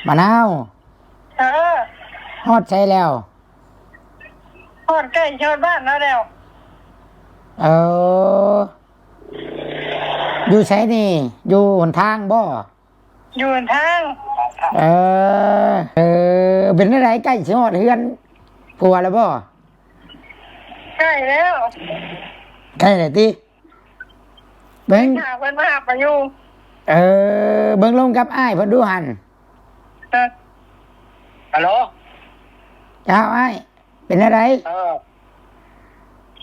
ມະນາວ ເອີ ຮອດໃສແລ້ວ? ຮອດໃກ້ຮອດບ້ານລາວແລ້ວ. ເອີ ຢູ່ໃສນີ້? ຢູ່ຫົນທາງບໍ່? ຢູ່ຫົນທາງ. ເອີ ເອີ ເປັນແນວໃດ? ໃກ້ຊິຮອດເຮືອນຜົວແລ້ວບໍ່? ໃກ້ແລ້ວ. ໃກ້ແລ້ວຕິ? ເບິ່ງ ຖ້າເພິ່ນມາຮັບກໍຢູ່. ເອີ ເບິ່ງລົມກັບອ້າຍເພິ່ນດູຫັ້ນ. ເອີ ຮັລໂຫຼ ເຈົ້າ ອ້າຍ ເປັນແນວໃດ? ເອີ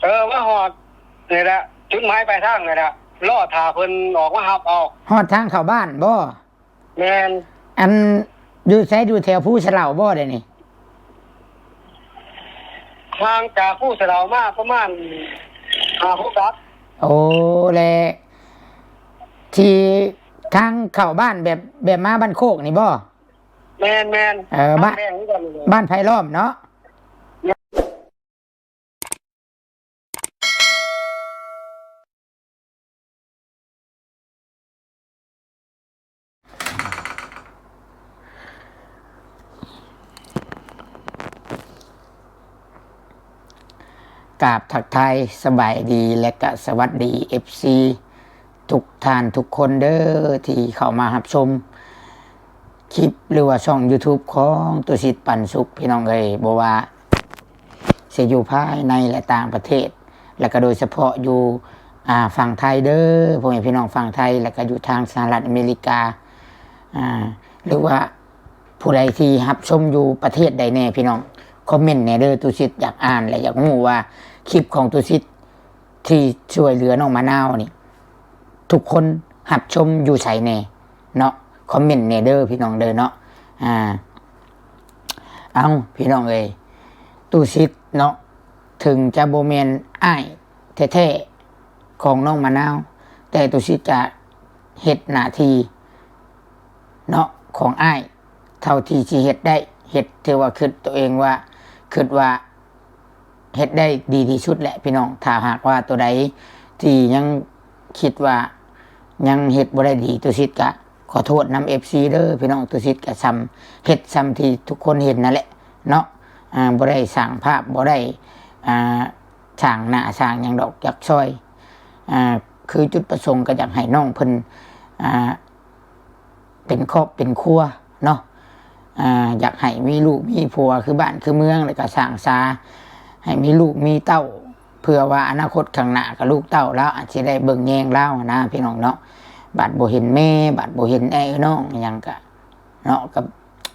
ເອີ ມາຮອດນີ້ແຫຼະ ຈຸດໝາຍປາຍທາງນີ້ແຫຼະ ລໍຖ້າເພິ່ນອອກມາຮັບເອົາ. ຮອດທາງເຂົ້າບ້ານບໍ່? ແມ່ນ. ອັນ ຢູ່ໃສ? ຢູ່ແຖວພູສະເຫຼົາບໍ່ດຽວນີ້? ຫ່າງຈາກພູສະເຫຼົາມາປະມານຫ້າຫົກຫຼັກ. ໂອ້ ແລະ ທີ່ທາງເຂົ້າບ້ານແບບ ແບບມາບ້ານໂຄກນີ້ບໍ່? ແມ່ນໆ. ເອີ ບ້ານ ບ້ານໄຜ່ລ້ອມເນາະ. ກາບທັກທາຍສະບາຍດີ ແລະກະສະຫວັດດີ ເອັຟຊີ ທຸກທ່ານທຸກຄົນເດີ ທີ່ເຂົ້າມາຮັບຊົມຄລິບ ຫຼືວ່າຊ່ອງຢູທູບຂອງຕຸສິດປັນສຸກ ພີ່ນ້ອງເອີຍ. ບໍ່ວ່າຊິຢູ່ພາຍໃນ ແລະ ຕ່າງປະເທດ ແລະກະໂດຍສະເພາະຢູ່ ອ່າ ຝັ່ງໄທເດີ ພໍ່ແມ່ພີ່ນ້ອງຝັ່ງໄທ ແລະກະຢູ່ທາງສະຫະລັດອາເມລິກາ ອ່າ ຫຼືວ່າ ຜູ້ໃດທີ່ຮັບຊົມຢູ່ປະເທດໃດແດ່ພີ່ນ້ອງ ຄອມເມັນແດ່ເດີ. ຕຸສິດຢາກອ່ານ ແລະ ຢາກຮູ້ວ່າຄລິບຂອງຕຸສິດທີ່ຊ່ວຍເຫຼືອນ້ອງມະນາວນີ້ ທຸກຄົນຮັບຊົມຢູ່ໃສແດ່ເນາະ ຄອມເມັນແດ່ເດີພີ່ນ້ອງເດີເນາະ. ອ່າ ເອົ້າ ພີ່ນ້ອງເອີຍ ຕຸສິດເນາະ ເຖິງຈະບໍ່ແມ່ນອ້າຍແທ້ໆຂອງນ້ອງມະນາວ ແຕ່ຕຸສິດຈະເຮັດໜ້າທີ່ເນາະ ຂອງອ້າຍ ເທົ່າທີ່ຊິເຮັດໄດ້ ເຮັດ ຖືວ່າຄິດໂຕເອງວ່າ ຄິດວ່າເຮັດໄດ້ດີທີ່ສຸດແຫຼະພີ່ນ້ອງ. ຖ້າຫາກວ່າໂຕໃດທີ່ຍັງຄິດວ່າຍັງເຮັດບໍ່ໄດ້ດີ ຕຸສິດກະຂໍໂທດນຳ ເອັຟຊີ ເດີພີ່ນ້ອງ. ຕຸສິດກະຊ່ຳ ເຮັດຊ່ຳທີ່ທຸກຄົນເຫັນນັ້ນແຫຼະເນາະ. ອ່າ ບໍ່ໄດ້ສ້າງພາບ ບໍ່ໄດ້ ອ່າ ສ້າງໜ້າສ້າງຫຍັງດອກ ຢາກຊ່ອຍ ອ່າ ຄືຈຸດປະສົງກໍຢາກໃຫ້ນ້ອງເພິ່ນ ອ່າ ເປັນຄອບເປັນຄົວເນາະ ອ່າ ຢາກໃຫ້ມີລູກມີຜົວຄືບ້ານຄືເມືອງ ແລ້ວກໍສ້າງສາໃຫ້ມີລູກມີເຕົ້າ ເພື່ອວ່າອະນາຄົດຂ້າງໜ້າກໍລູກເຕົ້າລາວອາດຊິໄດ້ເບິ່ງແຍງລາວນະ ພີ່ນ້ອງເນາະ. ບາດບໍ່ເຫັນແມ່ ບາດບໍ່ເຫັນອ້າຍນ້ອງຫຍັງກໍເນາະ ກໍ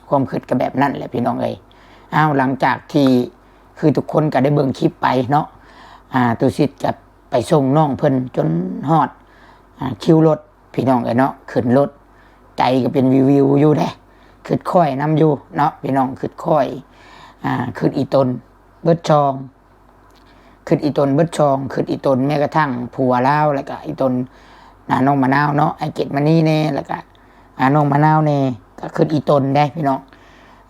ຄວາມຄິດກໍແບບນັ້ນແຫຼະ ພີ່ນ້ອງເອີຍ. ອ້າວ ຫຼັງຈາກທີ່ ຄືທຸກຄົນກໍໄດ້ເບິ່ງຄລິບໄປເນາະ ອ່າ ຕຸສິດກໍໄປສົ່ງນ້ອງເພິ່ນຈົນຮອດ ອ່າ ຄິວລົດ ພີ່ນ້ອງເອີຍເນາະ. ຂຶ້ນລົດ ໃຈກໍເປັນວິວໆຢູ່ເດ້ ຄິດຄ້ອຍນຳຢູ່ເນາະ ພີ່ນ້ອງ ຄິດຄ້ອຍ ອ່າ ຄິດອີ່ຕົນເບິດຊ່ອງ ຄິດອີ່ຕົນເບິດຊ່ອງ ຄິດອີ່ຕົນແມ້ກະທັ່ງຜົວລາວ ແລ້ວກະອີ່ຕົນ ອ່າ ນ້ອງມະນາວເນາະ ອ້າຍເກດມະນີແດ່ ແລ້ວກະ ອ່າ ນ້ອງມະນາວແດ່ ກໍຄິດອີ່ຕົນເດ້ ພີ່ນ້ອງ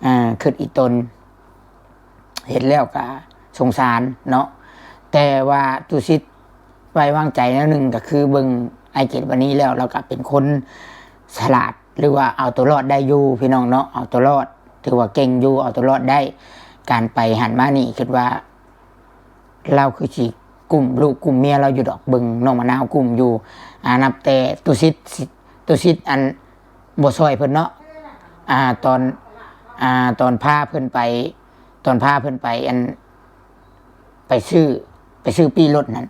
ອ່າ ຄິດອີ່ຕົນ. ເຫັນແລ້ວກະສົງສານເນາະ ແຕ່ວ່າຕຸສິດໄວ້ວາງໃຈແນວໜຶ່ງ ກໍຄືເບິ່ງອ້າຍເກດມະນີແລ້ວ ລາວກໍເປັນຄົນສະຫຼາດ ຫຼືວ່າເອົາຕົວລອດໄດ້ຢູ່ ພີ່ນ້ອງເນາະ ເອົາຕົວລອດ ຖືວ່າເກັ່ງຢູ່ ເອົາຕົວລອດໄດ້. ການໄປຫັ້ນມານີ້ ຄິດວ່າລາວຄືຊິກຸ້ມລູກກຸ້ມເມຍລາວຢູ່ດອກ ເບິ່ງນ້ອງມະນາວກຸ້ມຢູ່. ອ່າ ນັບແຕ່ຕຸສິດ ຕຸສິດ ອັນ ບໍ່ຊ່ອຍເພິ່ນເນາະ ອ່າ ຕອນ ອ່າ ຕອນພາເພິ່ນໄປ ຕອນພາເພິ່ນໄປ ອັນ ໄປຊື້ ໄປຊື້ປີ້ລົດນັ້ນ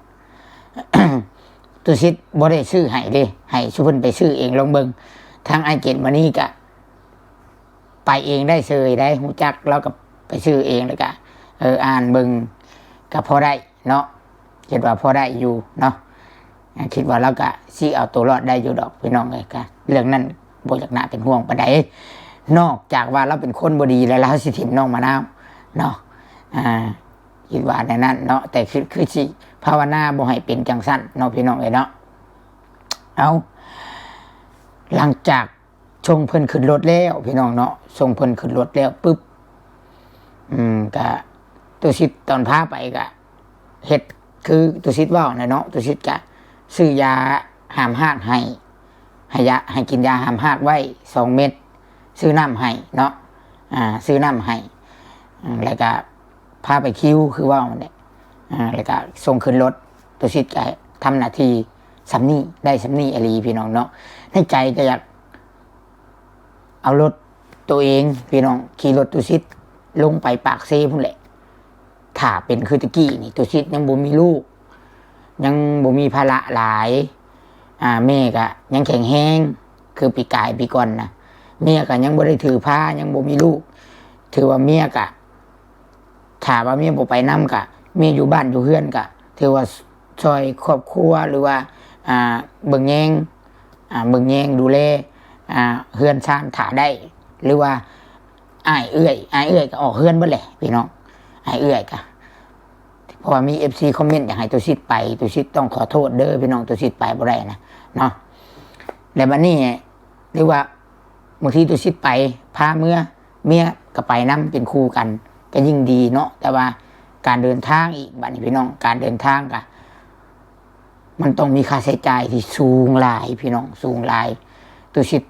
ຕຸສິດບໍ່ໄດ້ຊື້ໃຫ້ເດ້ ໃຫ້ຊຸມເພິ່ນໄປຊື້ເອງ. ລອງເບິ່ງ ທາງອ້າຍເກດມະນີກະໄປເອງໄດ້ເຊີຍໄດ໋ ຮູ້ຈັກ ລາວກໍໄປຊື້ເອງ ແລ້ວກະ ເອີ ອ່ານເບິ່ງກໍພໍໄດ້ເນາະ ຄິດວ່າພໍໄດ້ຢູ່ເນາະ. ຄິດວ່າລາວກະຊິເອົາໂຕລອດໄດ້ຢູ່ດອກ ພີ່ນ້ອງເອີຍ. ກະເລື່ອງນັ້ນບໍ່ຢາກໜ້າເປັນຫ່ວງປານໃດ ນອກຈາກວ່າລາວເປັນຄົນບໍ່ດີ ແລ້ວລາວຊິຖິ້ມນ້ອງມະນາວເນາະ. ອ່າ ຄິດວ່າແນວນັ້ນເນາະ ແຕ່ຄື ຄືຊິພາວະນາບໍ່ໃຫ້ເປັນຈັ່ງຊັ້ນເນາະ ພີ່ນ້ອງເອີຍເນາະ. ເອົາ ຫຼັງຈາກ ສົ່ງເພິ່ນຂຶ້ນລົດແລ້ວ ພີ່ນ້ອງເນາະ ສົ່ງເພິ່ນຂຶ້ນລົດແລ້ວປຶບ ອືມ ກະຕຸສິດຕອນພາໄປກະເຮັດຄືຕຸສິດເວົ້າແຫຼະເນາະ ຕຸສິດກະຊື້ຢາຫ້າມຮາກໃຫ້ ໃຫ້ຢາ ໃຫ້ກິນຢາຫ້າມຮາກໄວ້ສອງເມັດ ຊື້ນ້ຳໃຫ້ເນາະ ອ່າ ຊື້ນ້ຳໃຫ້ ແລ້ວກະພາໄປຄິວຄືເວົ້ານັ້ນແຫຼະ ແລ້ວກະສົ່ງຂຶ້ນລົດ. ຕຸສິດກະທຳໜ້າທີ່ສ່ຳນີ້ ໄດ້ສ່ຳນີ້ອີ່ຫຼີພີ່ນ້ອງເນາະ. ໃນໃຈກະຢາກເອົາລົດໂຕເອງພີ່ນ້ອງ ຂີ່ລົດຕຸສິດລົງໄປປາກເຊພຸ້ນແຫຼະ. ຖ້າເປັນຄືແຕ່ກີ້ນີ້ ຕຸສິດຍັງບໍ່ມີລູກ ຍັງບໍ່ມີພາລະຫຼາຍ ອ່າ ແມ່ກະຍັງແຂງແຮງ ຄືປີກາຍປີກ່ອນນະ ເມຍກະຍັງບໍ່ໄດ້ຖືພາ ຍັງບໍ່ມີລູກ. ຖືວ່າເມຍກະ ຖ້າວ່າເມຍບໍ່ໄປນຳກະ ເມຍຢູ່ບ້ານຢູ່ເຮືອນກະ ຖືວ່າຊ່ອຍຄອບຄົວ ຫຼືວ່າ ອ່າ ເບິ່ງແຍງ ອ່າ ເບິ່ງແຍງດູແລ ອ່າ ເຮືອນຊານຖ້າໄດ້ ຫຼືວ່າອ້າຍເອື້ອຍ ອ້າຍເອື້ອຍກະອອກເຮືອນເບິດແຫຼະພີ່ນ້ອງ. ອ້າຍເອື້ອຍກະ ເພາະວ່າມີເອັຟຊີຄອມເມັນຢາກໃຫ້ຕຸສິດໄປ ຕຸສິດຕ້ອງຂໍໂທດເດີພີ່ນ້ອງ ຕຸສິດໄປບໍ່ໄດ້ນະເນາະ. ແລະບາດນີ້ ຫຼືວ່າບາງທີຕຸສິດໄປພາເມືອ ເມຍກະໄປນຳເປັນຄູ່ກັນ ກະຍິ່ງດີເນາະ. ແຕ່ວ່າການເດີນທາງອີກ ບາດນີ້ພີ່ນ້ອງ ການເດີນທາງກະ ມັນຕ້ອງມີຄ່າໃຊ້ຈ່າຍທີ່ສູງຫຼາຍພີ່ນ້ອງ ສູງຫຼາຍ. ຕຸສິດ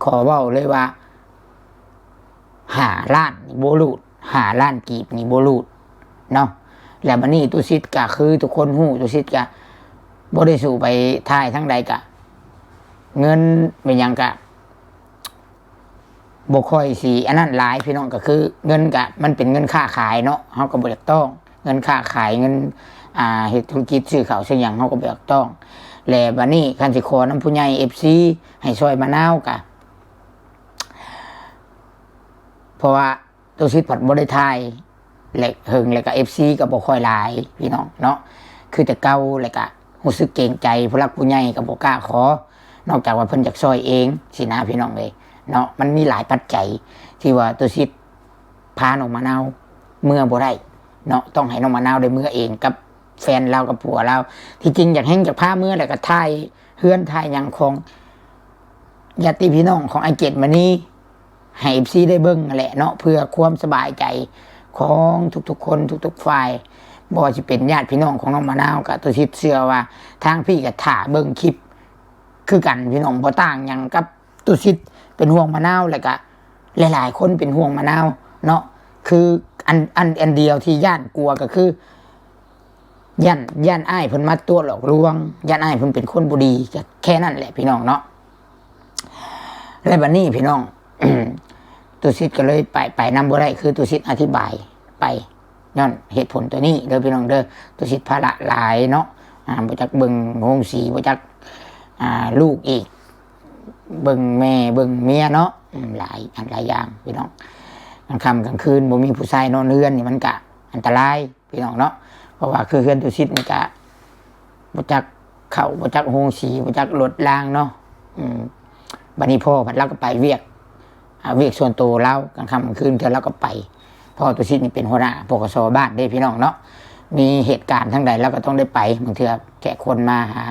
ຂໍເວົ້າເລີຍວ່າ ຫ້າລ້ານນີ້ບໍ່ຫຼູດ ຫ້າລ້ານກີບນີ້ບໍ່ຫຼູດເນາະ. ແລ້ວບາດນີ້ຕຸສິດກະຄືທຸກຄົນຮູ້ ຕຸສິດກະບໍ່ໄດ້ສູ້ໄປຖ່າຍທາງໃດກະ ເງິນແມ່ນຫຍັງກະ ບໍ່ຄ່ອຍຊິອັນນັ້ນຫຼາຍພີ່ນ້ອງ ກະຄືເງິນກະມັນເປັນເງິນຄ້າຂາຍເນາະ ເຮົາກະບໍ່ຢາກຕ້ອງ ເງິນຄ້າຂາຍ ເງິນ ອ່າ ເຮັດທຸລະກິດ ຊື້ເຂົ້າຊື້ຫຍັງ ເຮົາກະບໍ່ຢາກຕ້ອງ. ແລະບາດນີ້ຄັນຊິຂໍນຳຜູ້ໃຫຍ່ເອັຟຊີໃຫ້ຊ່ອຍມະນາວກະ ເພາະວ່າ ຕຸສິດພັດບໍ່ໄດ້ຖ່າຍ ແລະ ເຫິງ ແລະກະເອັຟຊີກະບໍ່ຄ່ອຍຫຼາຍພີ່ນ້ອງເນາະ ຄືແຕ່ເກົ່າ. ແລະກະຮູ້ສຶກເກງໃຈຜູ້ຫຼັກຜູ້ໃຫຍ່ກະບໍ່ກ້າຂໍ ນອກຈາກວ່າເພິ່ນຢາກຊ່ອຍເອງຊີ້ນະພີ່ນ້ອງເອີຍເນາະ. ມັນມີຫຼາຍປັດໄຈທີ່ວ່າຕຸສິດພານ້ອງມະນາວເມືອບໍ່ໄດ້ເນາະ ຕ້ອງໃຫ້ນ້ອງມະນາວໄດ້ເມືອເອງກັບແຟນລາວກັບຜົວລາວ. ທີ່ຈິງຢາກແຮງຢາກພາເມືອ ແລະກະຖ່າຍເຮືອນຖ່າຍຫຍັງຂອງຍາດຕິພີ່ນ້ອງຂອງອ້າຍເກດມະນີ ໃຫ້ເອັຟຊີໄດ້ເບິ່ງຫັ້ນແຫຼະເນາະ ເພື່ອຄວາມສະບາຍໃຈຂອງທຸກໆຄົນ ທຸກໆຝ່າຍ ບໍ່ວ່າຊິເປັນຍາດພີ່ນ້ອງຂອງນ້ອງມະນາວ ກະຕຸສິດເຊື່ອວ່າທາງພີ້ກະຖ້າເບິ່ງຄລິບຄືກັນພີ່ນ້ອງ ບໍ່ຕ່າງຫຍັງກັບຕຸສິດເປັນຫ່ວງມະນາວ ແລະກະຫຼາຍໆຄົນເປັນຫ່ວງມະນາວເນາະ. ຄືອັນ ອັນ ອັນດຽວທີ່ຢ້ານກົວກະຄື ຢ້ານ ຢ້ານອ້າຍເພິ່ນມາຕົວະຫຼອກລວງ ຢ້ານອ້າຍເພິ່ນເປັນຄົນບໍ່ດີ ກະແຄ່ນັ້ນແຫຼະພີ່ນ້ອງເນາະ. ແລະບາດນີ້ພີ່ນ້ອງ ຕຸສິດກະເລີຍໄປ ໄປນຳບໍ່ໄດ້ ຄືຕຸສິດອະທິບາຍໄປ ຍ້ອນເຫດຜົນໂຕນີ້ເດີພີ່ນ້ອງເດີ. ຕຸສິດພາລະຫຼາຍເນາະ ອ່າ ບໍ່ຈັກເບິ່ງໂຮງສີ ບໍ່ຈັກ ອ່າ ລູກອີກ ເບິ່ງແມ່ເບິ່ງເມຍເນາະ ອືມ ຫຼາຍອັນຫຼາຍຢ່າງພີ່ນ້ອງ. ກາງຄ່ຳກາງຄືນບໍ່ມີຜູ້ຊາຍນອນເຮືອນນີ້ ມັນກະອັນຕະລາຍ ພີ່ນ້ອງເນາະ. ເພາະວ່າຄືເຮືອນຕຸສິດນີ້ກະບໍ່ຈັກເຂົ້າ ບໍ່ຈັກໂຮງສີ ບໍ່ຈັກລົດລາງເນາະ ອືມ. ບາດນີ້ພໍ່ພັດລາວກະໄປວຽກ ອ່າ ວຽກສ່ວນໂຕລາວ ກາງຄ່ຳກາງຄືນເທື່ອລາວກະໄປ ເພາະຕຸສິດນີ້ເປັນຫົວໜ້າ ປກສ ບ້ານເດ້ພີ່ນ້ອງເນາະ. ມີເຫດການທາງໃດລາວກະຕ້ອງໄດ້ໄປ ບາງເທື່ອແຂກຄົນມາຫາ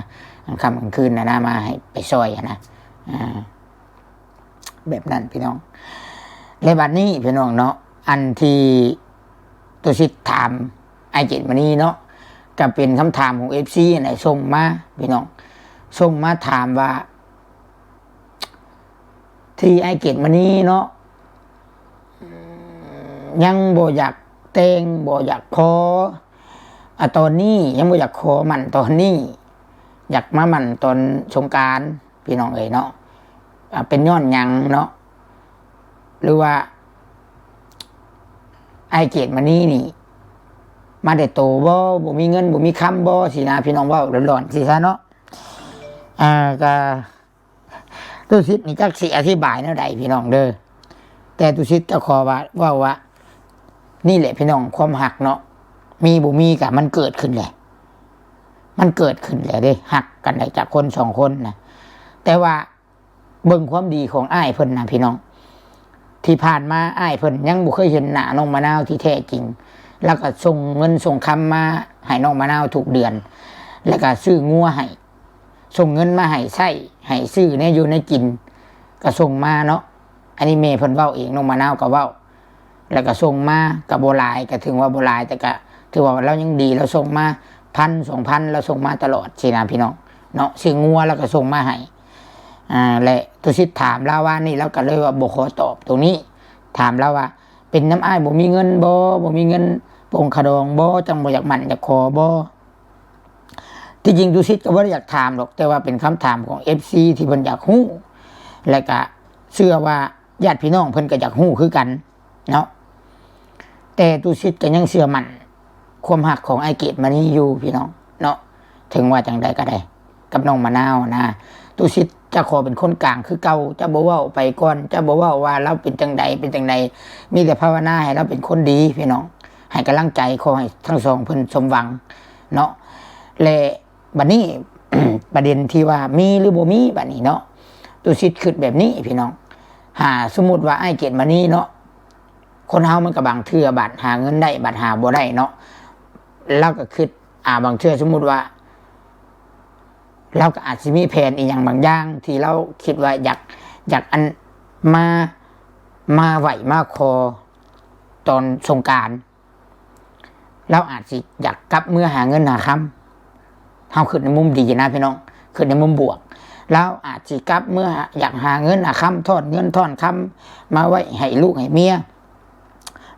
ກາງຄ່ຳກາງຄືນຫັ້ນນະ ມາໃຫ້ໄປຊ່ອຍຫັ້ນນະ ອ່າ ແບບນັ້ນພີ່ນ້ອງ. ແລະບາດນີ້ພີ່ນ້ອງເນາະ ອັນທີ່ຕຸສິດຖາມອ້າຍເກດມະນີເນາະ ກະເປັນຄຳຖາມຂອງເອັຟຊີຫັ້ນແຫຼະ ສົ່ງມາພີ່ນ້ອງ ສົ່ງມາຖາມວ່າ ທີ່ອ້າຍເກດມະນີເນາະ ຍັງບໍ່ຢາກແຕ່ງ ບໍ່ຢາກຂໍ ອາ ຕອນນີ້ ຍັງບໍ່ຢາກຂໍໝັ້ນຕອນນີ້ ຢາກມາໝັ້ນຕອນສົງການ ພີ່ນ້ອງເອີຍເນາະ ເປັນຍ້ອນຫຍັງເນາະ ຫຼືວ່າອ້າຍເກດມະນີນີ້ມາແຕ່ໂຕບໍ່ ບໍ່ມີເງິນບໍ່ມີຄຳບໍ່ ຊີ້ນະ ພີ່ນ້ອງ ເວົ້າຫຼອນໆ ຊີ້ຊະເນາະ. ອ່າ ກະຕຸສິດນີ້ຈັກຊິອະທິບາຍແນວໃດພີ່ນ້ອງເດີ ແຕ່ຕຸສິດກະຂໍວ່າ ເວົ້າວ່າ ນີ້ແຫຼະພີ່ນ້ອງ ຄວາມຮັກເນາະ ມີບໍ່ມີກະມັນເກີດຂຶ້ນແຫຼະ ມັນເກີດຂຶ້ນແຫຼະເດ້ ຮັກກັນໄດ້ຈາກຄົນສອງຄົນນະ ແຕ່ວ່າ ເບິ່ງຄວາມດີຂອງອ້າຍເພິ່ນນະພີ່ນ້ອງ ທີ່ຜ່ານມາອ້າຍເພິ່ນຍັງບໍ່ເຄີຍເຫັນໜ້ານ້ອງມະນາວທີ່ແທ້ຈິງ ລາວກະສົ່ງເງິນສົ່ງຄຳມາໃຫ້ນ້ອງມະນາວທຸກເດືອນ ແລ້ວກະຊື້ງົວໃຫ້ ສົ່ງເງິນມາໃຫ້ໃຊ້ ໃຫ້ຊື້ແນວຢູ່ແນວກິນ ກະສົ່ງມາເນາະ. ອັນນີ້ແມ່ເພິ່ນເວົ້າເອງ ນ້ອງມະນາວກະເວົ້າ ແລ້ວກະສົ່ງມາກະບໍ່ຫຼາຍ ກະຖືວ່າບໍ່ຫຼາຍ ແຕ່ກະຖືວ່າລາວຍັງດີ ລາວສົ່ງມາພັນສອງພັນ ລາວສົ່ງມາຕະຫຼອດຊີ້ນະພີ່ນ້ອງເນາະ ຊື້ງົວລາວກະສົ່ງມາໃຫ້ ອ່າ ແລະ ຕຸສິດຖາມລາວວ່ານີ້ ລາວກໍເລີຍວ່າບໍ່ຂໍຕອບຕົງນີ້. ຖາມລາວວ່າ ເປັນນຳອ້າຍບໍ່ມີເງິນບໍ່? ບໍ່ມີເງິນປົງຂະດອງບໍ່? ຈັ່ງບໍ່ຢາກໝັ້ນຢາກຂໍບໍ່? ທີ່ຈິງຕຸສິດກໍບໍ່ໄດ້ຢາກຖາມດອກ, ແຕ່ວ່າເປັນຄຳຖາມຂອງເອັຟຊີທີ່ເພິ່ນຢາກຮູ້ ແລະກະເຊື່ອວ່າຍາດພີ່ນ້ອງເພິ່ນກໍຢາກຮູ້ຄືກັນເນາະ. ແຕ່ຕຸສິດກໍຍັງເຊື່ອໝັ້ນຄວາມຮັກຂອງອ້າຍເກດມະນີຢູ່ພີ່ນ້ອງເນາະ. ເຖິງວ່າຈັ່ງໃດກໍໄດ້ ກັບນ້ອງມະນາວນະ, ຕຸສິດຈະຂໍເປັນຄົນກາງຄືເກົ່າ, ຈະບໍ່ເວົ້າໄປກ່ອນ, ຈະບໍ່ເວົ້າວ່າລາວເປັນຈັ່ງໃດ ເປັນຈັ່ງໃດ, ມີແຕ່ພາວະນາໃຫ້ລາວເປັນຄົນດີພີ່ນ້ອງ, ໃຫ້ກຳລັງໃຈ, ຂໍໃຫ້ທັງສອງເພິ່ນສົມຫວັງເນາະ. ແລະ ບັດນີ້ ປະເດັນທີ່ວ່າມີຫຼືບໍ່ມີບັດນີ້ເນາະ, ຕຸສິດຄິດແບບນີ້ພີ່ນ້ອງ. ຫາສົມມຸດວ່າອ້າຍເກດມະນີເນາະ, ຄົນເຮົາມັນກໍບາງເທື່ອບາດຫາເງິນໄດ້ ບາດຫາບໍ່ໄດ້ເນາະ, ລາວກໍຄິດ ອ່າ ບາງເທື່ອສົມມຸດວ່າ ລາວກໍອາດຊິມີແຜນອີ່ຫຍັງບາງຢ່າງທີ່ລາວຄິດວ່າຢາກ ຢາກອັນ ມາ ມາໄຫວ້ມາຂໍຕອນສົງການ, ລາວອາດຊິຢາກກັບເມືອຫາເງິນຫາຄຳ. ເຮົາຄິດໃນມຸມດີນະພີ່ນ້ອງ, ຄິດໃນມຸມບວກ, ລາວອາດຊິກັບເມືອ ຢາກຫາເງິນຫາຄຳ, ທ້ອນເງິນທ້ອນຄຳມາໄວ້ໃຫ້ລູກໃຫ້ເມຍ,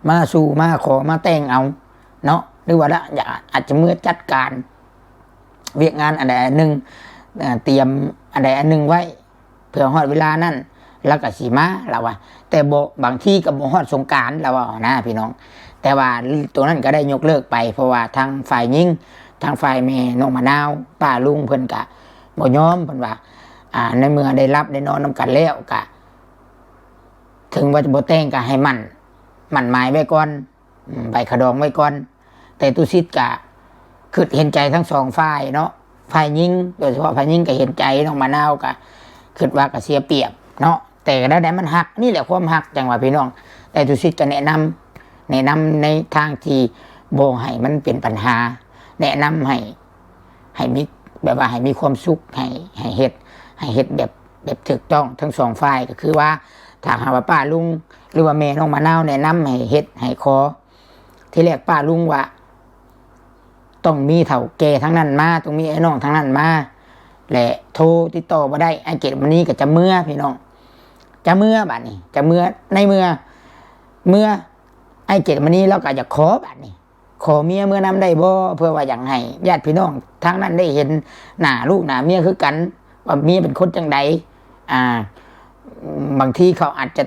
ມາສູ່ມາຂໍມາແຕ່ງເອົາເນາະ, ຫຼືວ່າລະ ຢາກ ອາດຈະເມືອຈັດການວຽກງານອັນໃດອັນໜຶ່ງ, ເອີ ຕຽມອັນໃດອັນໜຶ່ງໄວ້ ເພື່ອຮອດເວລານັ້ນລາວກໍຊິມາ ລາວວ່າ, ແຕ່ບໍ່ ບາງທີກໍບໍ່ຮອດສົງການ ລາວເວົ້ານະພີ່ນ້ອງ. ແຕ່ວ່າໂຕນັ້ນກໍໄດ້ຍົກເລີກໄປ ເພາະວ່າທາງຝ່າຍຍິງ ທາງຝ່າຍແມ່ນ້ອງມະນາວ ປ້າລຸງເພິ່ນກໍບໍ່ຍອມ, ເພິ່ນວ່າ ອ່າ ໃນເມື່ອໄດ້ຫຼັບໄດ້ນອນນຳກັນແລ້ວ ກໍເຖິງວ່າຈະບໍ່ແຕ່ງກໍໃຫ້ໝັ້ນ ໝັ້ນໝາຍໄວ້ກ່ອນ ອືມ ໃບຂະດອງໄວ້ກ່ອນ. ແຕ່ຕຸສິດກະຄິດເຫັນໃຈທັງສອງຝ່າຍເນາະ, ຝ່າຍຍິງ ໂດຍສະເພາະຝ່າຍຍິງກໍເຫັນໃຈນ້ອງມະນາວ, ກໍຄິດວ່າກໍເສຍປຽບເນາະ, ແຕ່ກໍແນວໃດມັນຮັກ, ນີ້ແຫຼະຄວາມຮັກ ຈັ່ງວ່າພີ່ນ້ອງ. ແຕ່ຕຸສິດກໍແນະນຳ ແນະນຳໃນທາງທີ່ບໍ່ໃຫ້ມັນເປັນບັນຫາ, ແນະນຳໃຫ້ ໃຫ້ມີ ແບບວ່າໃຫ້ມີຄວາມສຸກ, ໃຫ້ ໃຫ້ເຮັດ ໃຫ້ເຮັດແບບ ແບບຖືກຕ້ອງທັງສອງຝ່າຍ. ກໍຄືວ່າ ຖ້າຫາກວ່າປ້າລຸງ ຫຼືວ່າແມ່ນ້ອງມະນາວແນະນຳໃຫ້ເຮັດໃຫ້ຂໍ, ທີແລກປ້າລຸງວ່າ ຕ້ອງມີເຖົ້າແກ່ທາງນັ້ນມາ, ຕ້ອງມີອ້າຍນ້ອງທາງນັ້ນມາ ແລະ ໂທຕິດຕໍ່ບໍ່ໄດ້, ອ້າຍເກດມະນີກໍຈະເມືອພີ່ນ້ອງ, ຈະເມືອບາດນີ້ ຈະເມືອ. ໃນເມື່ອເມືອ ອ້າຍເກດມະນີລາວກໍຢາກຂໍບາດນີ້, ຂໍເມຍເມືອນຳໄດ້ບໍ່? ເພື່ອວ່າຢາກໃຫ້ຍາດພີ່ນ້ອງທາງນັ້ນໄດ້ເຫັນໜ້າລູກໜ້າເມຍຄືກັນ ວ່າເມຍເປັນຄົນຈັ່ງໃດ. ອ່າ ບາງທີເຂົາອາດຈະ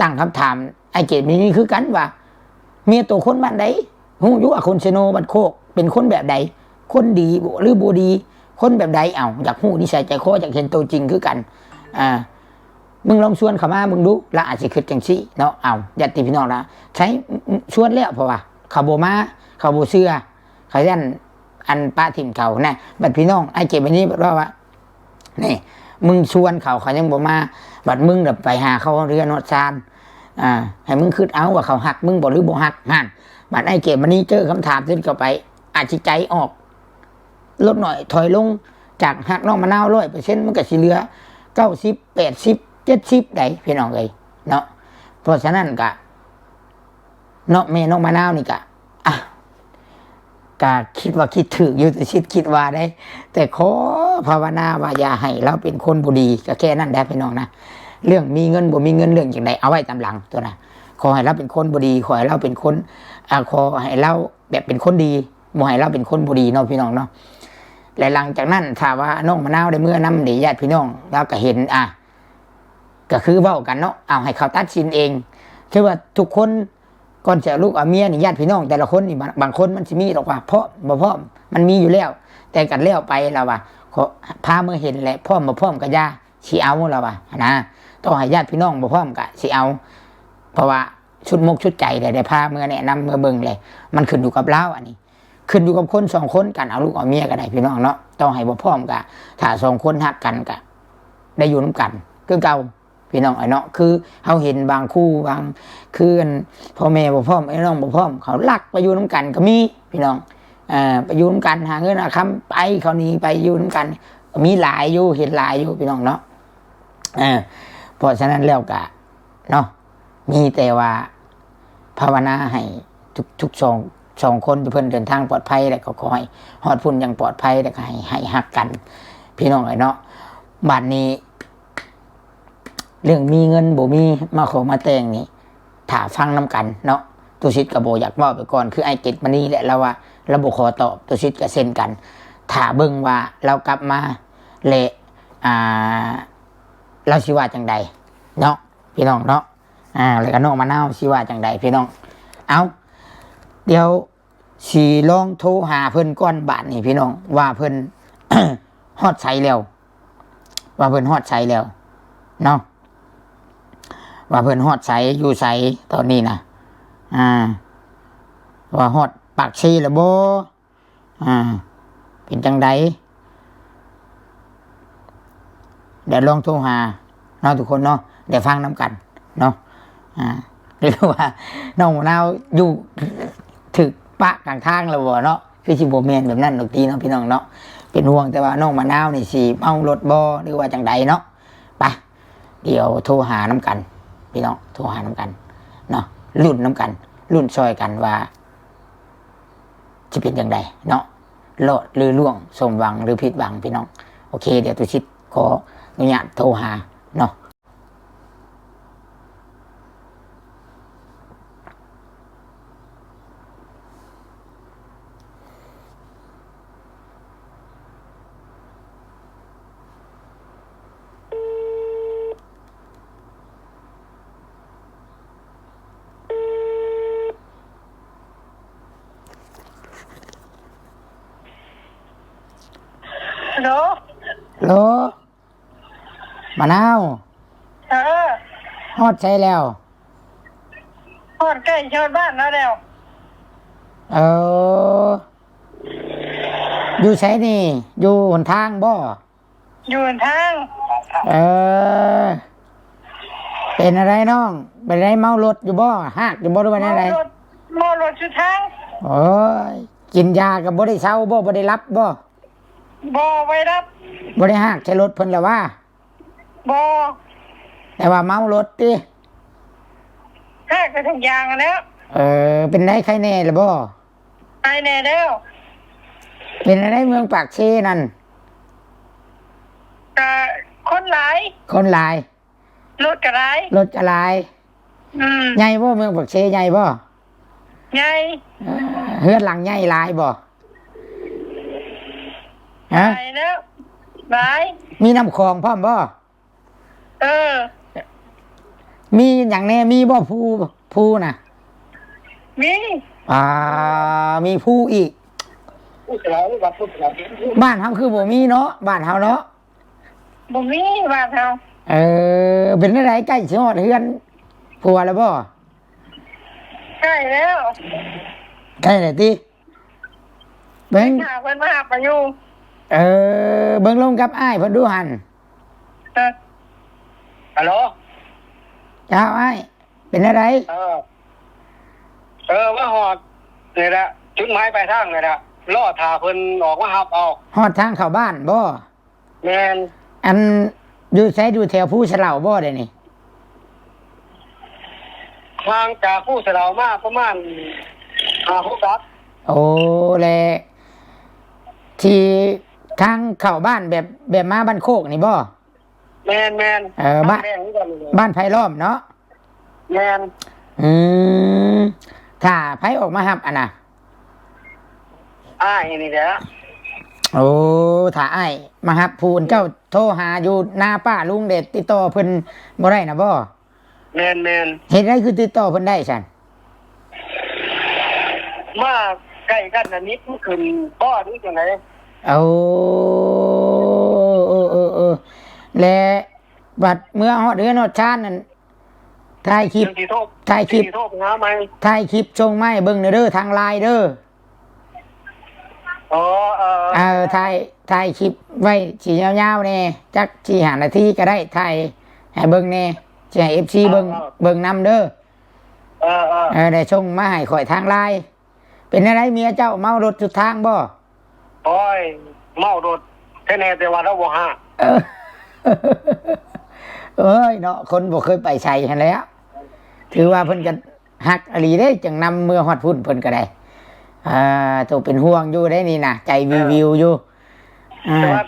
ຕັ້ງຄຳຖາມ ອ້າຍເກດມີນີ້ຄືກັນວ່າ ເມຍໂຕຄົນບ້ານໃດ? ຮູ້ຢູ່ວ່າຄົນເຊໂນບ້ານໂຄກ ເປັນຄົນແບບໃດ? ຄົນດີບໍ່ ຫຼືບໍ່ດີ? ຄົນແບບໃດ? ເອົ້າ ຢາກຮູ້ນິໄສໃຈຄໍ, ຢາກເຫັນໂຕຈິງຄືກັນ. ອ່າ ມຶງລອງຊວນເຂົາມາເບິ່ງດູ, ລະອາດຊິຄິດຈັ່ງຊີ້ເນາະ. ເອົາ ຍາດຕິພີ່ນ້ອງລະ ໃຊ້ ຊວນແລ້ວ ເພາະວ່າເຂົາບໍ່ມາ, ເຂົາບໍ່ເຊື່ອ, ເຂົາຢ້ານອັນປະຖິ້ມເຂົານະ. ບັດພີ່ນ້ອງອ້າຍເກດມະນີບັດວ່າ ວ່າ ນີ້ ມຶງຊວນເຂົາ ເຂົາຍັງບໍ່ມາ, ບັດມຶງນະໄປຫາເຂົາຮອດເຮືອນຮອດຊານ. ອ່າ ໃຫ້ມຶງຄິດເອົາວ່າເຂົາຮັກມຶງບໍ່ ຫຼືບໍ່ຮັກຫັ້ນ. ບັດອ້າຍເກດມະນີເຈີຄຳຖາມເຊັ່ນເຂົ້າໄປ ອາດຊິໃຈອອກ ລົດໜ້ອຍຖອຍລົງ, ຈາກຮັກນ້ອງມະນາວຮ້ອຍເປີເຊັນ ມັນກໍຊິເຫຼືອເກົ້າສິບ ແປດສິບ ເຈັດສິບໄດ໋ ພີ່ນ້ອງເອີຍເນາະ. ເພາະສະນັ້ນກະ ເນາະ ແມ່ນ້ອງມະນາວນີ້ກະ ອ່ະ ກະຄິດວ່າຄິດຖືກຢູ່ ແຕ່ຊິດຄິດວ່າໄດ໋, ແຕ່ຂໍພາວະນາວ່າຢ່າໃຫ້ລາວເປັນຄົນບໍ່ດີ, ກະແຄ່ນັ້ນແຫຼະພີ່ນ້ອງນະ. ເລື່ອງມີເງິນບໍ່ມີເງິນ ເລື່ອງຈັ່ງໃດເອົາໄວ້ຕາມຫຼັງຕົວນະ. ຂໍໃຫ້ລາວເປັນຄົນບໍ່ດີ, ຂໍໃຫ້ລາວເປັນຄົນ ອ່າ ຂໍໃຫ້ລາວແບບເປັນຄົນດີ, ບໍ່ໃຫ້ລາວເປັນຄົນບໍ່ດີເນາະ ພີ່ນ້ອງເນາະ. ແລະ ຫຼັງຈາກນັ້ນ ຖ້າວ່ານ້ອງມະນາວໄດ້ເມືອນຳນີ້ ຍາດພີ່ນ້ອງລາວກະເຫັນ ອ່າ ກໍຄືເວົ້າກັນເນາະ, ເອົາໃຫ້ເຂົາຕັດສິນເອງ. ຄືວ່າທຸກຄົນ ກ່ອນຊິເອົາລູກເອົາເມຍນີ້ ຍາດພີ່ນ້ອງແຕ່ລະຄົນນີ້ ບາງ ບາງຄົນມັນຊິມີດອກວ່າພ້ອມບໍ່ພ້ອມ, ມັນມີຢູ່ແລ້ວ. ແຕ່ກັນແລ້ວໄປ ລາວວ່າ ຂໍພາເມືອເຫັນແຫຼະ, ພ້ອມບໍ່ພ້ອມກໍຢ່າ ຊິເອົາ ລາວວ່ານະ. ຕໍ່ໃຫ້ຍາດພີ່ນ້ອງບໍ່ພ້ອມກໍຊິເອົາ, ເພາະວ່າສຸດມົກສຸດໃຈແຫຼະ, ໄດ້ພາເມືອແນະນຳເມືອເບິ່ງແຫຼະ. ມັນຂຶ້ນຢູ່ກັບລາວ ອັນນີ້ ຂຶ້ນຢູ່ກັບຄົນສອງຄົນ ການເອົາລູກເອົາເມຍກໍໄດ້ ພີ່ນ້ອງເນາະ. ຕໍ່ໃຫ້ບໍ່ພ້ອມກໍ ຖ້າສອງຄົນຮັກກັນກໍໄດ້ຢູ່ນຳກັນຄືເກົ່າ ພີ່ນ້ອງເອີຍເນາະ. ຄືເຮົາເຫັນບາງຄູ່ບາງ ຄືອັນ ພໍ່ແມ່ບໍ່ພ້ອມ ອ້າຍນ້ອງບໍ່ພ້ອມ ເຂົາລັກໄປຢູ່ນຳກັນກໍມີ ພີ່ນ້ອງ. ເອີ ໄປຢູ່ນຳກັນ ຫາເງິນຫາຄຳໄປ ເຂົາໜີໄປຢູ່ນຳກັນ ກໍມີຫຼາຍຢູ່ ເຫັນຫຼາຍຢູ່ ພີ່ນ້ອງເນາະ. ເອີ ເພາະສະນັ້ນແລ້ວກໍເນາະ ມີແຕ່ວ່າພາວະນາໃຫ້ທຸກ ທຸກສອງ ສອງຄົນ ເພິ່ນເດີນທາງປອດໄພ ແລ້ວກໍຂໍໃຫ້ຮອດພຸ້ນຢ່າງປອດໄພ ແລ້ວກໍໃຫ້ ໃຫ້ຮັກກັນ ພີ່ນ້ອງເອີຍເນາະ. ບາດນີ້ ເລື່ອງມີເງິນບໍ່ມີ ມາຂໍມາແຕ່ງນີ້ ຖ້າຟັງນຳກັນເນາະ. ຕຸສິດກໍບໍ່ຢາກເວົ້າໄປກ່ອນ ຄືອ້າຍເຈັດມະນີແຫຼະ ລາວວ່າລາວບໍ່ຂໍຕອບ. ຕຸສິດກໍເຊັ່ນກັນ ຖ້າເບິ່ງວ່າລາວກັບມາ ແລະ ອ່າ ລາວຊິວ່າຈັ່ງໃດເນາະ ພີ່ນ້ອງເນາະ. ອ່າ ແລ້ວກໍນ້ອງມະນາວຊິວ່າຈັ່ງໃດ ພີ່ນ້ອງ. ເອົາ ດຽວຊິລອງໂທຫາເພິ່ນກ່ອນບາດນີ້ ພີ່ນ້ອງ ວ່າເພິ່ນຮອດໃສແລ້ວ ວ່າເພິ່ນຮອດໃສແລ້ວເນາະ ວ່າເພິ່ນຮອດໃສ ຢູ່ໃສຕອນນີ້ນະ. ອ່າ ວ່າຮອດປາກເຊແລ້ວບໍ່? ອ່າ ເປັນຈັ່ງໃດ? ດຽວລອງໂທຫາເນາະທຸກຄົນເນາະ ດຽວຟັງນຳກັນເນາະ. ອ່າ ຫຼືວ່ານ້ອງມະນາວຢູ່ຖືກປະກາງທາງແລ້ວບໍ່ເນາະ? ຄືຊິບໍ່ແມ່ນແບບນັ້ນດອກຕິເນາະ ພີ່ນ້ອງເນາະ. ເປັນຫ່ວງແຕ່ວ່ານ້ອງມະນາວນີ້ຊິເມົາລົດບໍ່ ຫຼືວ່າຈັ່ງໃດເນາະ. ໄປ ດຽວໂທຫານຳກັນ ພີ່ນ້ອງ ໂທຫານຳກັນເນາະ ລຸ້ນນຳກັນ ລຸ້ນຊ່ອຍກັນວ່າ ຈະເປັນຈັ່ງໃດເນາະ ລອດຫຼືລ່ວງ ສົມຫວັງຫຼືຜິດຫວັງ ພີ່ນ້ອງ. ໂອເຄ ດຽວຕຸສິດຂໍອະນຸຍາດໂທຫາເນາະ. ໂລ ໂລ ມະນາວ ເອີ ຮອດໃສແລ້ວ? ຮອດໃກ້ຮອດບ້ານລາວແລ້ວ. ເອີ ຢູ່ໃສນີ້? ຢູ່ຫົນທາງບໍ່? ຢູ່ຫົນທາງ. ເອີ ເປັນແນວໃດນ້ອງ? ເປັນໃດ ເມົາລົດຢູ່ບໍ່? ຮາກຢູ່ບໍ່ ຫຼືວ່າແນວໃດ? ເມົາລົດ ເມົາລົດຢູ່ທາງ. ໂອ້ຍ ກິນຢາກໍບໍ່ໄດ້ເຊົາບໍ່? ບໍ່ໄດ້ຫຼັບບໍ່? ບໍ່ ບໍ່ໄດ້ຫຼັບ. ບໍ່ໄດ້ຮາກໃສ່ລົດເພິ່ນລະຫວາ? ບໍ່. ແຕ່ວ່າເມົາລົດຕິ? ຮາກໄປທຸກຢ່າງຫັ້ນແຫຼ້ວ. ເອີ ເປັນໃດ ໄຄແນ່ລະບໍ່? ໄຄແນ່ແລ້ວ. ເປັນໃດເມືອງປາກເຊນັ້ນ? ກະຄົນຫຼາຍ. ຄົນຫຼາຍ. ລົດກະຫຼາຍ. ລົດກະຫຼາຍ. ອືມ. ໃຫຍ່ບໍ່ ເມືອງປາກເຊໃຫຍ່ບໍ່? ໃຫຍ່. ເອີ ເຮືອນຫຼັງໃຫຍ່ຫຼາຍບໍ່? ຮະ? ຫຼາຍແລ້ວ ຫຼາຍ. ມີນ້ຳຂອງພ້ອມບໍ່? ເອີ. ມີຫຍັງແດ່? ມີບໍ່ພູ ພູນະ? ມີ. ອ່າ ມີພູອີກ. ບ້ານເຮົາຄືບໍ່ມີເນາະ ບ້ານເຮົາເນາະ. ບໍ່ມີບ້ານເຮົາ. ເອີ ເປັນແນວໃດ ໃກ້ຊິຮອດເຮືອນຜົວແລ້ວບໍ່? ໃກ້ແລ້ວ. ໃກ້ແລ້ວຕິ? ເບິ່ງ ຖ້າເພິ່ນມາຮັບມາຢູ່. ເອີ ເບິ່ງລົມກັບອ້າຍເພິ່ນດູຫັ້ນ. ເອີ ຮັລໂຫຼ. ເຈົ້າ ອ້າຍ ເປັນແນວໃດ? ເອີ ເອີ ມາຮອດນີ້ແຫຼະ ຈຸດໝາຍປາຍທາງນີ້ແຫຼະ ລໍຖ້າເພິ່ນອອກມາຮັບເອົາ. ຮອດທາງເຂົ້າບ້ານບໍ່? ແມ່ນ. ອັນ ຢູ່ໃສ? ຢູ່ແຖວພູສະເຫຼົາບໍ່ດຽວນີ້? ຫ່າງຈາກພູສະເຫຼົາມາປະມານຫ້າຫົກຫຼັກ. ໂອ້ ແລະ ທີ່ທາງເຂົ້າບ້ານແບບ ແບບມາບ້ານໂຄກນີ້ບໍ່? ແມ່ນໆ. ເອີ ບ້ານ ບ້ານໄຜ່ລ້ອມເນາະ? ແມ່ນ. ອືມ ຖ້າໃຜອອກມາຮັບຫັ້ນນະ? ອ້າຍນີ້ແຫຼະ. ໂອ້ ຖ້າອ້າຍມາຮັບ ຜູ້ເຈົ້າໂທຫາຢູ່ນາປ້າລຸງເດດ ຕິດຕໍ່ເພິ່ນບໍ່ໄດ້ນະບໍ່? ແມ່ນໆ. ເຮັດໃດຄືຕິດຕໍ່ເພິ່ນໄດ້ຊັ້ນ? ມາໃກ້ກັນນະ ນິດມັນຂຶ້ນບໍ່ ຫຼືຈັ່ງໃດ? ໂອ້ ເອີໆໆ ແລະ ບັດເມື່ອຮອດເຮືອນຮອດຊານນັ້ນ ຖ່າຍຄລິບ ຈັ່ງຊິໂທ ຖ່າຍຄລິບ ຈັ່ງຊິໂທໄປຫາໃໝ່ ຖ່າຍຄລິບສົ່ງມາໃຫ້ເບິ່ງແດ່ເດີ ທາງ LINE ເດີ. ອໍ ເອີ ເອີ ຖ່າຍ ຖ່າຍຄລິບໄວ້ຊິຍາວໆແດ່ ຈັກສີ່ຫ້ານາທີກໍໄດ້ ຖ່າຍໃຫ້ເບິ່ງແດ່ ຊິໃຫ້ ເອັຟຊີ ເບິ່ງ ເອີ ເອີ ເບິ່ງນຳເດີ. ເອີໆ ເອີ ໄດ້ສົ່ງມາໃຫ້ຂ້ອຍທາງ LINE. ເປັນແນວໃດ ເມຍເຈົ້າເມົາລົດສຸດທາງບໍ່? ໂອ້ຍ ເມົາລົດແທ້ແນ່ ແຕ່ວ່າລາວບໍ່ຮາກ. ເອີ ເອີຍເນາະ ຄົນບໍ່ເຄີຍໄປໃສຫັ້ນແຫຼະ ຖືວ່າເພິ່ນກໍຮັກອີ່ຫຼີເດ້ ຈັ່ງນຳເມືອຮອດພຸ້ນເພິ່ນກໍໄດ້. ອ່າ ໂຕເປັນຫ່ວງຢູ່ເດ້ນີ້ນະ ໃຈວິວໆຢູ່. ອ່າ ແຕ່ວ່າ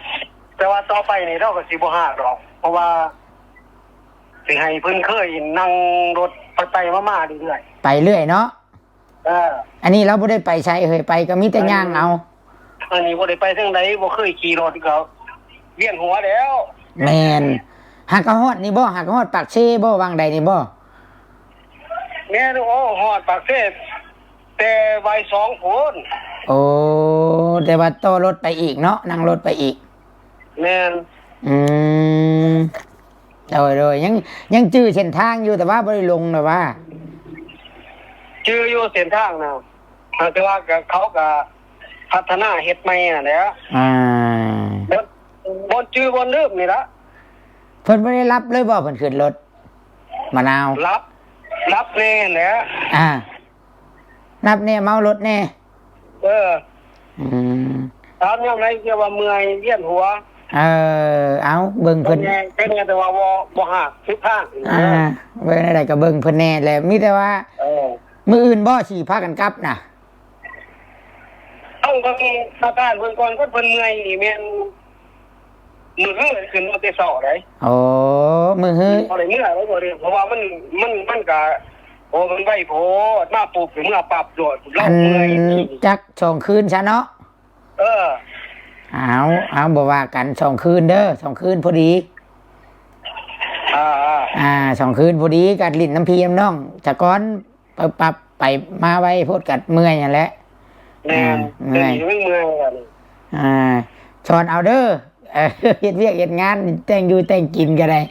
ແຕ່ວ່າຕໍ່ໄປນີ້ລາວກໍຊິບໍ່ຮາກດອກ ເພາະວ່າ ຊິໃຫ້ເພິ່ນເຄີຍນັ່ງລົດໄປໆມາໆເລື້ອຍໆ ໄປເລື້ອຍເນາະ. ເອີ ອັນນີ້ລາວບໍ່ໄດ້ໄປໃສເຮີ້ຍ ໄປກໍມີແຕ່ຍ່າງເອົາ. ອັນນີ້ບໍ່ໄດ້ໄປທາງໃດ ບໍ່ເຄີຍຂີ່ລົດ ກໍວຽນຫົວແລ້ວ. ແມ່ນ. ຫາກະຮອດນີ້ບໍ່? ຫາກະຮອດປາກເຊບໍ່? ຫວ່າງໃດນີ້ບໍ່? ແມ່ນ. ໂອ້ ຮອດປາກເຊແຕ່ບ່າຍສອງພຸ້ນ. ໂອ້ ແຕ່ວ່າຕໍ່ລົດໄປອີກເນາະ ນັ່ງລົດໄປອີກ. ແມ່ນ. ອືມ ໂດຍໆ ຍັງ ຍັງຈື່ເສັ້ນທາງຢູ່ ແຕ່ວ່າບໍ່ໄດ້ລົງແລ້ວຫວາ? ຈື່ຢູ່ເສັ້ນທາງນະ ແຕ່ວ່າກໍ ເຂົາກໍພັດທະນາເຮັດໃໝ່ຫັ້ນແຫຼະ. ອ່າ ບ່ອນ ບ່ອນຈື່ບ່ອນລືມນີ້ລະ. ເພິ່ນບໍ່ໄດ້ຫຼັບເລີຍບໍ່ ເພິ່ນຂຶ້ນລົດ? ມະນາວ ຫຼັບ ຫຼັບແດ່ແຫຼະ. ອ່າ ຫຼັບແດ່ ເມົາລົດແດ່. ເອີ ອືມ ຖາມຍາມໃດ ເຈົ້າວ່າເມື່ອຍວຽນຫົວ. ເອີ ເອົາ ເບິ່ງເພິ່ນ ເປັນແນ່ ເປັນແນ່ ແຕ່ວ່າບໍ່ ບໍ່ຮາກສຸດທາງ. ອ່າ ເບິ່ງແນວໃດກໍເບິ່ງເພິ່ນແນ່ແຫຼະ. ມີແຕ່ວ່າ ເອີ ມື້ອື່ນບໍ່ຊິພາກັນກັບນະ? ຕ້ອງເບິ່ງອາການເພິ່ນກ່ອນ ຄັນເພິ່ນເມື່ອຍນີ້ແມ່ນ ມື້ຮືຂຶ້ນມາແຕ່ເຊົ້າໃດ໋. ໂອ້ ມື້ຮື ບໍ່ໄດ້ເມືອເລີຍ ບໍ່ໄດ້ ເພາະວ່າມັນ ມັນ ມັນກະ ໂອ້ ມັນໄວໂພດ ມາປຸບກໍເມືອປັບໂລດ ລາວເມື່ອຍ. ອັນຈັກສອງຄືນຊະເນາະ. ເອີ ເອົາ ເອົາ ບໍ່ວ່າກັນ ສອງຄືນເດີ ສອງຄືນພໍດີ. ອ່າ ອ່າ ສອງຄືນພໍດີ ກັດຫຼິ້ນນຳພີ່ນຳນ້ອງສາກ່ອນ. ປັບໆ ໄປມາໄວໂພດ ກັດເມື່ອຍຫັ້ນແຫຼະ. ແມ່ນ ອ່າ ເມື່ອຍ ເມື່ອຍແລ້ວນີ້. ອ່າ ສອນເອົາເດີ ເຮັດວຽກເຮັດງານ ແຕ່ງຢູ່ແຕ່ງກິນກໍໄດ້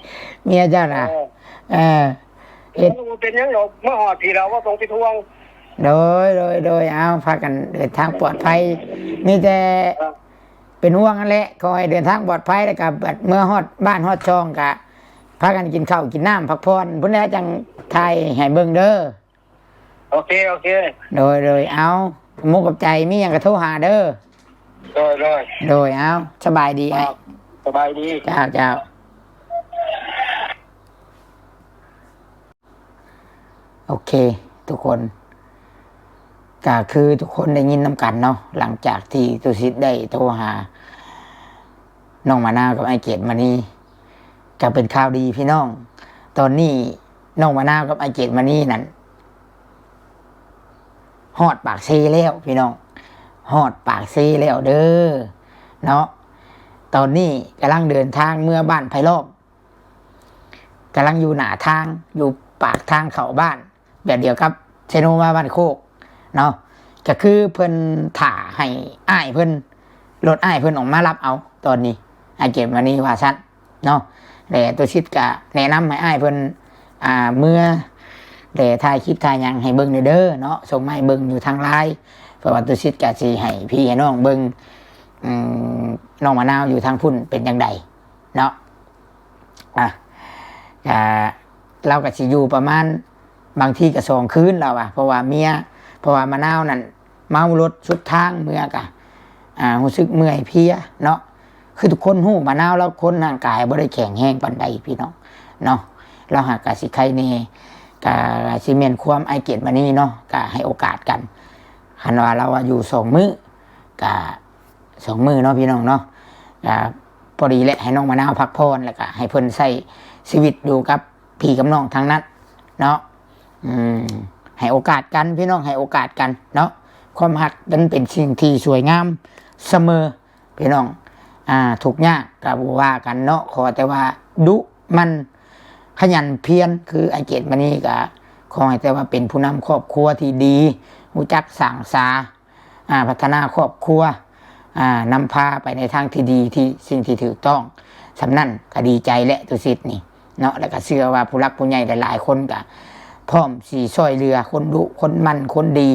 ເມຍເຈົ້ານະ. ເອີ ເອີ ເຮັດ ບໍ່ເປັນຫຍັງດອກ ມາຮອດພີ້ແລ້ວ ບໍ່ຕ້ອງເປັນຫ່ວງ. ໂດຍ ໂດຍ ໂດຍ ເອົາ ພາກັນເດີນທາງປອດໄພ. ມີແຕ່ ເອີ ເປັນຫ່ວງຫັ້ນແຫຼະ ຂໍໃຫ້ເດີນທາງປອດໄພ ແລ້ວກໍບັດເມື່ອຮອດບ້ານຮອດຊ່ອງ ກໍພາກັນກິນເຂົ້າກິນນ້ຳ ພັກຜ່ອນພຸ້ນແຫຼະ ຈັ່ງຖ່າຍໃຫ້ເບິ່ງເດີ. ໂອເຄ ໂອເຄ ໂດຍ ໂດຍ ເອົາ ຂອບມຸກຂອບໃຈ ມີຫຍັງກໍໂທຫາເດີ. ໂດຍ ໂດຍ ໂດຍ ເອົາ ສະບາຍດີອ້າຍ. ສະບາຍດີ. ເຈົ້າ ເຈົ້າ. ໂອເຄ ທຸກຄົນ ກໍຄືທຸກຄົນໄດ້ຍິນນຳກັນເນາະ ຫຼັງຈາກທີ່ຕຸສິດໄດ້ໂທຫານ້ອງມະນາວກັບອ້າຍເກດມະນີ ກໍເປັນຂ່າວດີພີ່ນ້ອງ. ຕອນນີ້ນ້ອງມະນາວກັບອ້າຍເກດມະນີນັ້ນ ຮອດປາກເຊແລ້ວພີ່ນ້ອງ ຮອດປາກເຊແລ້ວເດີເນາະ. ຕອນນີ້ກຳລັງເດີນທາງເມືອບ້ານໄຜ່ລ້ອມ ກຳລັງຢູ່ໜ້າທາງ ຢູ່ປາກທາງເຂົ້າບ້ານ ແບບດຽວກັບເຊໂນມາບ້ານໂຄກເນາະ. ກໍຄືເພິ່ນຖ້າໃຫ້ອ້າຍເພິ່ນ ລົດອ້າຍເພິ່ນອອກມາຮັບເອົາຕອນນີ້ ອ້າຍເກດມະນີວ່າຊັ້ນເນາະ. ແລະ ຕຸສິດກໍແນະນຳໃຫ້ອ້າຍເພິ່ນ ອ່າ ເມືອ ແລະ ຖ່າຍຄລິບຖ່າຍຫຍັງໃຫ້ເບິ່ງແດ່ເດີເນາະ ສົ່ງມາໃຫ້ເບິ່ງຢູ່ທາງ LINE ເພາະວ່າຕຸສິດກໍຊິໃຫ້ພີ່ໃຫ້ນ້ອງເບິ່ງ ອືມ ນ້ອງມະນາວຢູ່ທາງພຸ້ນເປັນຈັ່ງໃດເນາະ. ອ່ະ ກະ ລາວກະຊິຢູ່ປະມານ ບາງທີກະສອງຄືນລາວວ່າ ເພາະວ່າເມຍ ເພາະວ່າມະນາວນັ້ນເມົາລົດສຸດທາງເມືອກະ ອ່າ ຮູ້ສຶກເມື່ອຍເພຍເນາະ. ຄືທຸກຄົນຮູ້ ມະນາວລາວຄົນຮ່າງກາຍບໍ່ໄດ້ແຂງແຮງປານໃດພີ່ນ້ອງເນາະ. ລາວຫາກກະຊິໄຄແດ່ ກະຊິແມ່ນຄວາມອ້າຍເກດມະນີເນາະ ກະໃຫ້ໂອກາດກັນ. ຄັນວ່າລາວວ່າຢູ່ສອງມື້ ກະ ສອງມື້ເນາະພີ່ນ້ອງເນາະ. ກະພໍດີແຫຼະ ໃຫ້ນ້ອງມະນາວພັກຜ່ອນ ແລ້ວກະໃຫ້ເພິ່ນໃຊ້ຊີວິດຢູ່ກັບພີ່ກັບນ້ອງທາງນັ້ນເນາະ. ອືມ ໃຫ້ໂອກາດກັນພີ່ນ້ອງ ໃຫ້ໂອກາດກັນເນາະ. ຄວາມຮັກມັນເປັນສິ່ງທີ່ສວຍງາມສະເໝີພີ່ນ້ອງ. ອ່າ ທຸກຍາກກະບໍ່ວ່າກັນເນາະ ຂໍແຕ່ວ່າດຸໝັ່ນຂະຫຍັນພຽນ ຄືອ້າຍເກດມະນີ ກະຂໍໃຫ້ແຕ່ວ່າເປັນຜູ້ນຳຄອບຄົວທີ່ດີ ຮູ້ຈັກສ້າງສາ ອ່າ ພັດທະນາຄອບຄົວ ອ່າ ນຳພາໄປໃນທາງທີ່ດີ ທີ່ ສິ່ງທີ່ຖືກຕ້ອງ. ສ່ຳນັ້ນກໍດີໃຈແຫຼະ ຕຸສິດນີ້ເນາະ. ແລ້ວກໍເຊື່ອວ່າຜູ້ຫຼັກຜູ້ໃຫຍ່ຫຼາຍໆຄົນກໍພ້ອມຊິຊ່ອຍເຫຼືອຄົນດຸຄົນໝັ່ນຄົນດີ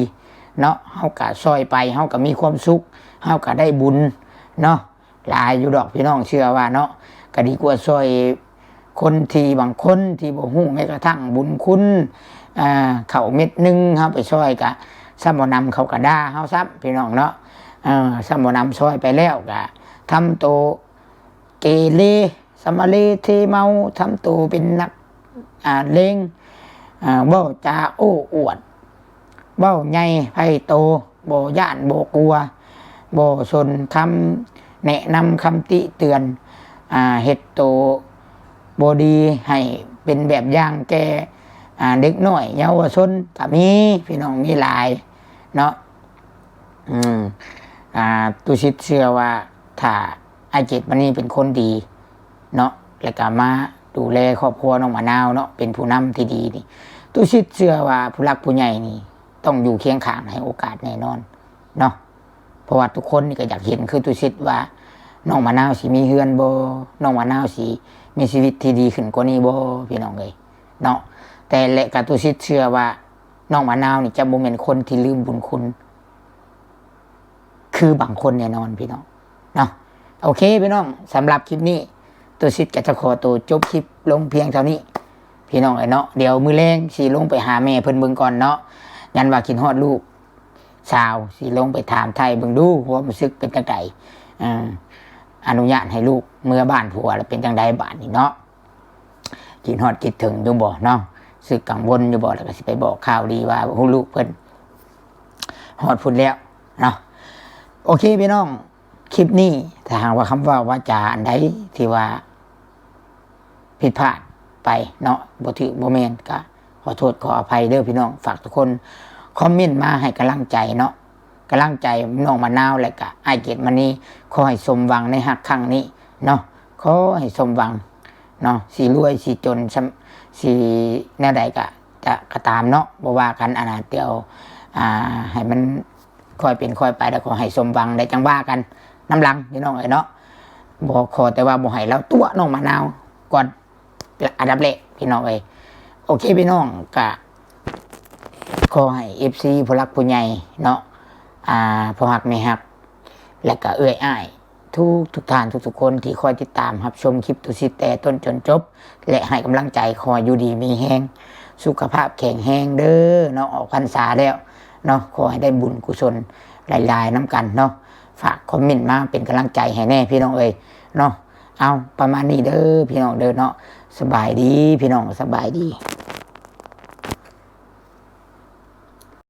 ເນາະ. ເຮົາກໍຊ່ອຍໄປ ເຮົາກໍມີຄວາມສຸກ ເຮົາກໍໄດ້ບຸນເນາະ. ຫຼາຍຢູ່ດອກພີ່ນ້ອງ ເຊື່ອວ່າເນາະ ກໍດີກວ່າຊ່ອຍຄົນທີ່ ບາງຄົນທີ່ບໍ່ຮູ້ແມ້ກະທັ່ງບຸນຄຸນ. ອ່າ ເຂົ້າເມັດໜຶ່ງເຮົາໄປຊ່ອຍກະ ຊ້ຳບໍ່ນຳເຂົາກະດ່າເຮົາຊ້ຳພີ່ນ້ອງເນາະ. ຊ້ຳບໍ່ນຳຊ່ອຍໄປແລ້ວກະທຳໂຕເກເລ ສຳມະເລເທເມົາ ທຳໂຕເປັນນັກ ອ່າ ເລງ ອ່າ ເວົ້າຈາໂອ້ອວດ ເວົ້າໃຫຍ່ໄພໂຕ ບໍ່ຢ້ານບໍ່ກົວ ບໍ່ສົນຄຳແນະນຳຄຳຕິເຕືອນ ອ່າ ເຮັດໂຕບໍ່ດີໃຫ້ ເປັນແບບຢ່າງແກ່ ອ່າ ເດັກນ້ອຍເຍົາວະຊົນກໍມີ ພີ່ນ້ອງ ມີຫຼາຍເນາະ. ອືມ ອ່າ ຕຸສິດເຊື່ອວ່າ ຖ້າອ້າຍເກດມະນີເປັນຄົນດີເນາະ ແລ້ວກໍມາດູແລຄອບຄົວນ້ອງມະນາວເນາະ ເປັນຜູ້ນຳທີ່ດີນີ້ ຕຸສິດເຊື່ອວ່າຜູ້ຫຼັກຜູ້ໃຫຍ່ນີ້ຕ້ອງຢູ່ຄຽງຂ້າງໃຫ້ໂອກາດແນ່ນອນເນາະ. ເພາະວ່າທຸກຄົນນີ້ກໍຢາກເຫັນຄືຕຸສິດວ່າ ນ້ອງມະນາວຊິມີເຮືອນບໍ່ ນ້ອງມະນາວຊິມີຊີວິດທີ່ດີຂຶ້ນກວ່ານີ້ບໍ່ ພີ່ນ້ອງເອີຍເນາະ. ແຕ່ ແລະ ກໍຕຸສິດເຊື່ອວ່າ ນ້ອງມະນາວນີ້ຈະບໍ່ແມ່ນຄົນທີ່ລືມບຸນຄຸນຄືບາງຄົນແນ່ນອນ ພີ່ນ້ອງເນາະ. ໂອເຄ ພີ່ນ້ອງ ສຳລັບຄລິບນີ້ ຕຸສິດກໍຈະຂໍໂຕຈົບຄລິບລົງພຽງເທົ່ານີ້ ພີ່ນ້ອງເອີຍເນາະ. ດຽວມື້ແລງຊິລົງໄປຫາແມ່ເພິ່ນເບິ່ງກ່ອນເນາະ ຢ້ານວ່າຄິດຮອດລູກສາວ ຊິລົງໄປຖາມໄຖ່ເບິ່ງດູ ຄວາມຮູ້ສຶກເປັນຈັ່ງໃດ ເອີ ອະນຸຍາດໃຫ້ລູກເມືອບ້ານຜົວແລ້ວເປັນຈັ່ງໃດບາດນີ້ເນາະ. ຄິດຮອດຄິດເຖິງຢູ່ບໍ່ເນາະ ຮູ້ສຶກກັງວົນຢູ່ບໍ່ ແລ້ວກໍຊິໄປບອກຂ່າວດີວ່າ ໂອ້ ລູກເພິ່ນຮອດພຸ້ນແລ້ວເນາະ. ໂອເຄ ພີ່ນ້ອງ ຄລິບນີ້ຖ້າຫາກວ່າຄຳເວົ້າວາຈາອັນໃດທີ່ວ່າຜິດພາດໄປເນາະ ບໍ່ຖືກບໍ່ແມ່ນ ກໍຂໍໂທດຂໍອະໄພເດີພີ່ນ້ອງ. ຝາກທຸກຄົນຄອມເມັນມາໃຫ້ກຳລັງໃຈເນາະ ກຳລັງໃຈນ້ອງມະນາວ ແລະ ກະອ້າຍເກດມະນີ ຂໍໃຫ້ສົມຫວັງໃນຮັກຄັ້ງນີ້ເນາະ ຂໍໃຫ້ສົມຫວັງເນາະ. ຊິລວຍຊິຈົນ ຊິແນວໃດກະ ຈະ ກະຕາມເນາະ ບໍ່ວ່າກັນ ອັນນ່າ ດຽວ ອ່າ ໃຫ້ມັນຄ່ອຍເປັນຄ່ອຍໄປ ແລ້ວຂໍໃຫ້ສົມຫວັງ ແລ້ວຈັ່ງວ່າກັນນຳຫຼັງ ພີ່ນ້ອງເອີຍເນາະ. ບໍ່ ຂໍແຕ່ວ່າບໍ່ໃຫ້ລາວຕົວະນ້ອງມະນາວກ່ອນ ອັນດັບແລກ ພີ່ນ້ອງເອີຍ. ໂອເຄ ພີ່ນ້ອງ ກະຂໍໃຫ້ເອັຟຊີ ຜູ້ຫຼັກຜູ້ໃຫຍ່ເນາະ ອ່າ ພໍ່ຮັກແມ່ຮັກ ແລະ ກະເອື້ອຍອ້າຍ ທຸກໆທ່ານ ທຸກໆຄົນທີ່ຄອຍຕິດຕາມຮັບຊົມຄລິບຕຸສິດແຕ່ຕົ້ນຈົນຈົບ ແລະ ໃຫ້ກຳລັງໃຈ. ຂໍໃຫ້ຢູ່ດີມີແຮງ ສຸຂະພາບແຂງແຮງເດີເນາະ. ອອກພັນສາແລ້ວເນາະ ຂໍໃຫ້ໄດ້ບຸນກຸສົນຫຼາຍໆນຳກັນເນາະ. ຝາກຄອມເມັນມາເປັນກຳລັງໃຈໃຫ້ແດ່ ພີ່ນ້ອງເອີຍເນາະ. ເອົາ ປະມານນີ້ເດີ ພີ່ນ້ອງເດີເນາະ. ສະບາຍດີ ພີ່ນ້ອງ ສະບາຍດີ.